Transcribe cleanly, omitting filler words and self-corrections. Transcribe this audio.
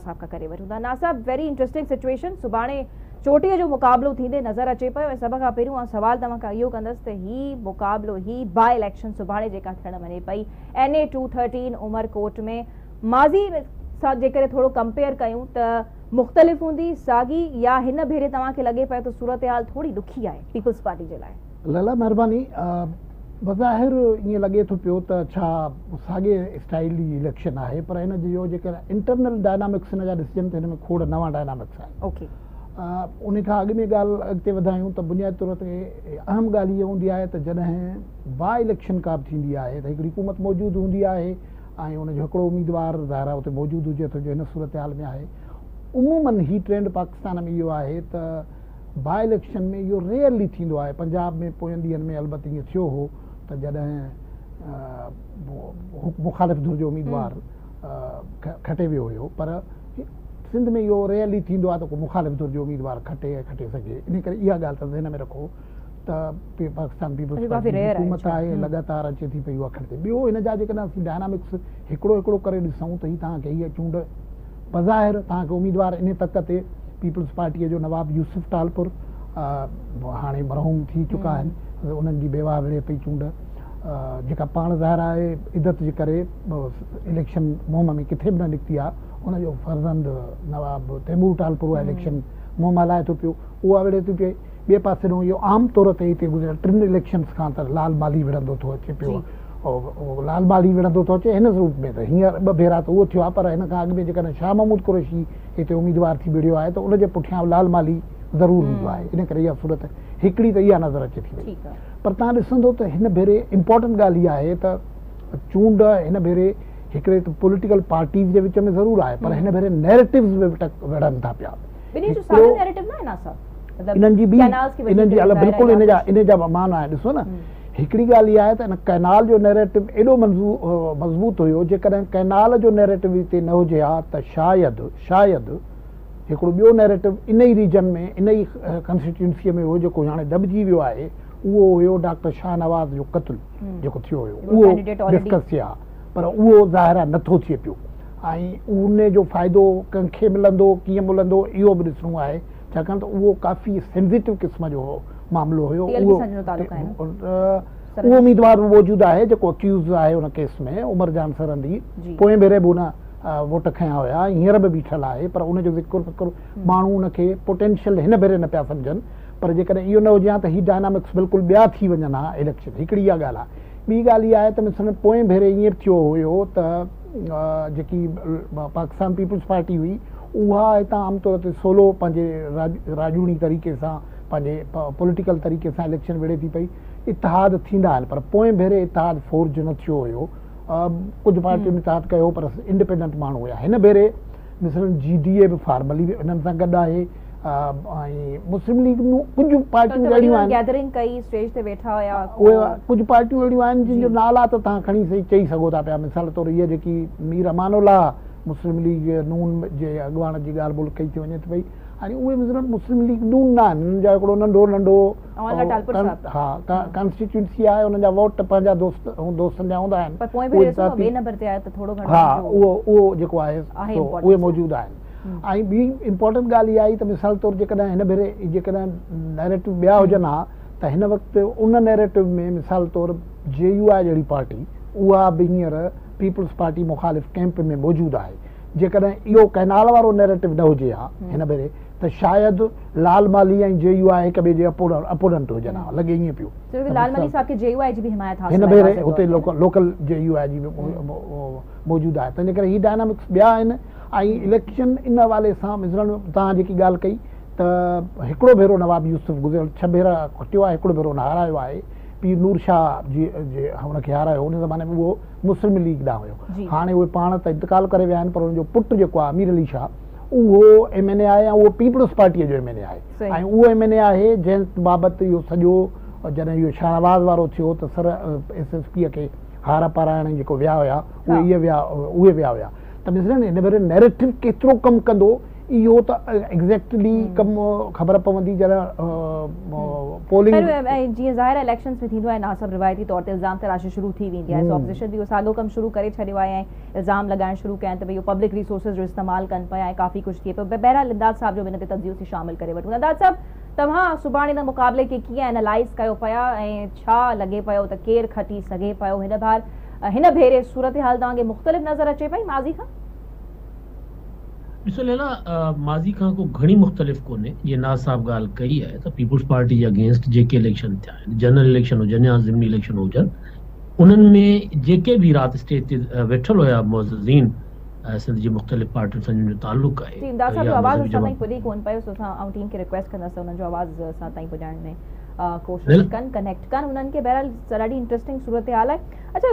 صاحب کان ڪري وٺون ٿا. ناز صاحب ويري انٽريسٽنگ سچويشن، سڀاڻي چوٽيء جو مقابلو ٿيندي نظر اچي پيو ۽ سڀ کان پهريون آئون سوال توهان کان اهو ڪندس ته هي مقابلو، هي باء اليڪشن سڀاڻي جيڪا ٿيڻ وڃي پئي اين اي 213 عمرڪوٽ ۾، ماضي سان جيڪڏهن ٿورو ڪمپيئر ڪيون ته مختلف هوندي، ساڳي يا هن ڀيري توهان کي لڳي پيو ته صورتحال ٿوري ڏکي آهي پيپلز پارٽي جي لاء؟ ليليٰ مهرباني. بظاهر ائين لڳي ٿو پيو ته ڇا ساڳي اسٽائيل جي اليڪشن آهي پر ان جو جيڪڏهن انٽرنل ڊائنامڪس ان جا ڏسجن ته هن ۾ کوڙ نوان ڊائنامڪس آهن. ان کان اڳ ۾ ڳالهه اڳتي وڌايون ته بنيادي طور تي اهم ڳالهه هيء هوندي آهي ته جڏهن باء اليڪشن ڪا به ٿيندي آهي ته هڪڙي حڪومت موجود هوندي آهي ۽ ان جو هڪڙو اميدوار ظاهر آهي اتي موجود هجي ٿو جو هن صورتحال ۾ آهي. عموماً هي ٽرينڊ پاڪستان ۾ اهو آهي ته باء اليڪشن ۾ اهو ريئرلي ٿيندو آهي. پنجاب ۾ پوين ڏينهن ۾ البت ائين ٿيو هو ته جڏهن مخالف ڌر جو اميدوار کٽي ويو هيو پر سنڌ ۾ اهو ريئرلي ٿيندو آهي ته ڪو مخالف ڌر جو اميدوار کٽي ۽ کٽي سگهي. ان ڪري اها ڳالهه ته ذهن ۾ رکو ته پاڪستان پيپلز پارٽي جي حڪومت آهي ۽ لڳاتار اچي ٿي پئي اها کٽي. ٻيو هن جا جيڪڏهن اسين ڊائنامڪس هڪڙو هڪڙو ڪري ڏسون ته هي توهان کي هيء چونڊ بظاهر توهان کي اميدوار انهي تڪ تي پيپلز پارٽيء جو نواب يوسف ٽالپر هاڻي مرحوم ٿي چڪا آهن، انهن جي بيواهه وڙهي پئي چونڊ جيڪا پاڻ ظاهر آهي عدت جي ڪري اليڪشن مهم ۾ ڪٿي به نه نڪتي آهي، ان جو فرزند نواب تيمور ٽالپر اها اليڪشن مهم هلائي ٿو پيو، اها وڙهي ٿي پئي. ٻئي پاسي ڏانهن اهو عام طور تي هتي گذريل ٽن اليڪشنز کان ته لال مالهي وڙهندو ٿو اچي پيو. لال مالهي وڙهندو ٿو اچي هن روپ ۾ ته هينئر ٻه ڀيرا ته اهو ٿيو آهي پر هن کان اڳ ۾ جيڪڏهن شاهه محمود قريشي هتي اميدوار ٿي وڙهيو آهي ته ان جي پٺيان به لال مالهي ضرور هوندو آهي ان ڪري اها صورت هڪڙي ته اها نظر اچي ٿي وئي پر توهان ڏسندو ته هن ڀيري امپورٽنٽ ڳالهه اها آهي ته چونڊ هن ڀيري هڪڙي ته پوليٽيڪل پارٽيز جي وچ ۾ ضرور آهي پر هن ڀيري نيريٽوز به وڙهن ٿا پيا. ٻنهي جو ساڳيو نيريٽو نه آهي نه صاحب انهن جي به انهن جي الڳ بلڪل ان جا ان جا معنيٰ آهن ڏسو نه هڪڙي ڳالهه اها آهي ته ان ڪئنال جو نيريٽو ايڏو مضبوط هيو جيڪڏهن ڪئنال جو نيريٽو هتي نه هجي ها ته شايد شايد هڪڙو ٻيو نيريٽو ان ئي ريجن ۾ ان ئي ڪانسٽيٽيونسيء ۾ هو جيڪو هاڻي دٻجي ويو آهي اهو هيو ڊاڪٽر شاهنواز جو قتل جيڪو ٿيو هيو اهو ڊسڪس ٿئي ها پر اهو ظاهر آهي نٿو ٿئي پيو ۽ ان جو فائدو ڪنهن کي ملندو ڪيئن ملندو اهو به ڏسڻو آهي ڇاڪاڻ ته اهو ڪافي سينسيٽو قسم جو معاملو هيو اهو اميدوار به موجود آهي جيڪو اڪيوز آهي ان ڪيس ۾ عمر جان سرهندي پوئين ڀيري به ان ووٽ کنيا هيا ۽ هينئر به بيٺل آهي پر ان جو ذڪر فڪر ماڻهو ان کي پوٽينشل هن ڀيري نه پيا سمجهن پر جيڪڏهن اهو نه هجي ها ته هي ڊائنامڪس بلڪل ٻيا ٿي وڃن ها اليڪشن هڪڙي اها ڳالهه آهي ٻي ڳالهه اها آهي ته مثلاً پوئين ڀيري ائين به ٿيو هيو ته جيڪي پاڪستان پيپلز پارٽي هئي اها هتان عام طور تي سولو پنهنجي راڄوڻي طريقي سان پنهنجي پوليٽيڪل طريقي سان اليڪشن وڙهي ٿي پئي، اتحاد ٿيندا آهن پر پوئين ڀيري اتحاد فورج نه ٿيو هيو، ڪجهه پارٽين اتحاد ڪيو هو پر انڊيپينڊنٽ ماڻهو هيا، هن ڀيري مثلاً جي ڊي اي به فارملي انهن سان گڏ آهي ۽ مسلم ليگ نون ڪجهه پارٽيون اهڙيون آهن گيدرنگ ڪئي اسٽيج تي ويٺا هيا اهي ڪجهه پارٽيون اهڙيون آهن جن جو نالا ته توهان کڻي چئي سگهو ٿا پيا مثال طور هيء جيڪي مير امان الله مسلم ليگ نون جي اڳواڻ جي ڳالهه ٻولهه ڪئي ٿي وڃي ٿي پئي هاڻي اهي مثلاً مسلم ليگ نون نه آهن انهن جا هڪڙو ننڍو ننڍو ها ڪانسٽيٽيونسي آهي انهن جا ووٽ پنهنجا دوست دوستن جا هوندا آهن ها اهو اهو جيڪو آهي سو اهي موجود آهن ۽ ٻي امپورٽنٽ ڳالهه اها آئي ته مثال طور جيڪڏهن هن ڀيري جيڪڏهن نيريٽو ٻيا هجن ها ته هن وقت ان نيريٽو ۾ مثال طور جي يو آء جهڙي پارٽي اها به هينئر پيپلز پارٽي مخالف ڪئمپ ۾ موجود آهي. جيڪڏهن اهو ڪئنال وارو نيريٽو نه هجي ها هن ڀيري ته شايد لال مالهي ۽ جي يو آء هڪ ٻئي جي اپوننٽ هجن ها، لڳي ائين پيو. ڇو ته لال مالهي صاحب کي جي يو آء جي به حمايت حاصل آهي. هن ڀيري هتي لوڪل جي يو آء جي به موجود آهي. تنهنجي ڪري هي ڊائنامڪس ٻيا آهن ۽ اليڪشن ان حوالي سان مثلاً توهان جيڪي ڳالهه ڪئي ته هڪڙو ڀيرو نواب يوسف گذريل ڇهه ڀيرا کٽيو آهي هڪڙو ڀيرو هن هارايو آهي. پير نور شاهه جي هن کي هارايو ان زماني ۾ اهو مسلم ليگ ڏانهن هيو هاڻي اهي پاڻ ته انتقال ڪري ويا آهن پر ان جو پٽ جيڪو آهي امير علي شاهه اهو ايم اين اي آهي ۽ اهو پيپلز پارٽيء جو ايم اين اي آهي ۽ اهو ايم اين اي آهي جنهن بابت اهو سڄو جڏهن اهو شاهنواز وارو ٿيو ته سر ايس ايس پيء کي هار پارائڻ جيڪو ويا هيا اهي اهي ويا اهي ويا هيا ته مثلاً هن ڀيري نيريٽو ڪيترو ڪم ڪندو اهو ته ايگزيڪٽلي ڪم خبر پوندي جڏهن پولنگ. پر جيئن ظاهر آهي اليڪشنز ۾ ٿيندو آهي ناصب روايتي طور تي الزام تراشي شروع ٿي ويندي آهي سو اپوزيشن به اهو ساڳيو ڪم شروع ڪري ڇڏيو آهي ۽ الزام لڳائڻ شروع ڪيا آهن ته ڀئي اهو پبلڪ ريسورسز جو استعمال ڪن پيا ۽ ڪافي ڪجهه ٿئي پيو بهرحال امداد صاحب جو به ان تي تجزيو اسين شامل ڪري وٺون امداد صاحب توهان سڀاڻي ان مقابلي کي ڪيئن اينالائز ڪيو پيا ۽ ڇا لڳي پيو ته ڪير کٽي سگهي پيو هن بار هن ڀيري صورتحال توهان کي مختلف نظر اچي پئي ماضي کان؟ ڏسو ليلا ماضي کان ڪو گهڻي مختلف ڪونهي جيئن ناز صاحب ڳالهه ڪئي آهي ته پيپلز پارٽي جي اگينسٽ جيڪي اليڪشن ٿيا آهن جنرل اليڪشن هجن يا ضمني اليڪشن هجن انهن ۾ جيڪي به رات اسٽيج تي ويٺل هيا معززين سنڌ جي مختلف پارٽين سان جن جو تعلق آهي جي امداد صاحب جو آواز اسان تائين پڄي ڪون پيو سو اسان آئون ٽيم کي رڪويسٽ ڪندس ته انهن جو آواز اسان تائين پڄائڻ ۾ ڪوشش ڪن ڪنيڪٽ ڪن انهن کي بهرحال ڏاڍي انٽريسٽنگ صورتحال آهي اڇا.